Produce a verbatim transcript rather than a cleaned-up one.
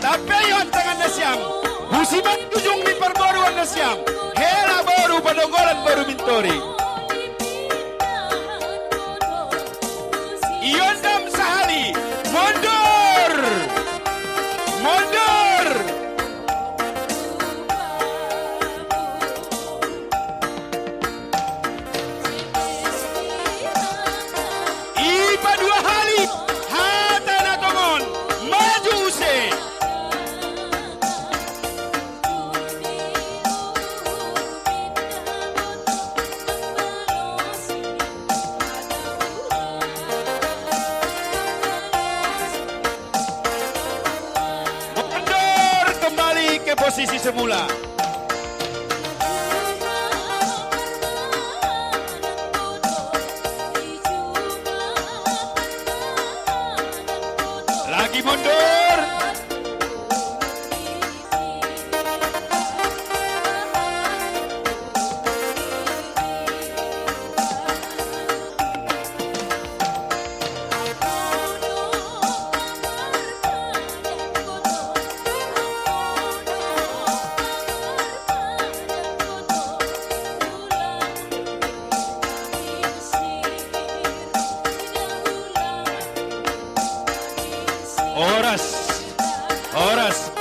Tampei on tangan nasiam, husi ma ujung ni parboruan nasiam, hela boru Padonggolan boru Mintori. Iondam sahali, mundur! Mundur! I padua hali, hata na tongon, maju use. Mundur kembali ke posisi semula. Lagi mundur. Horas. Horas.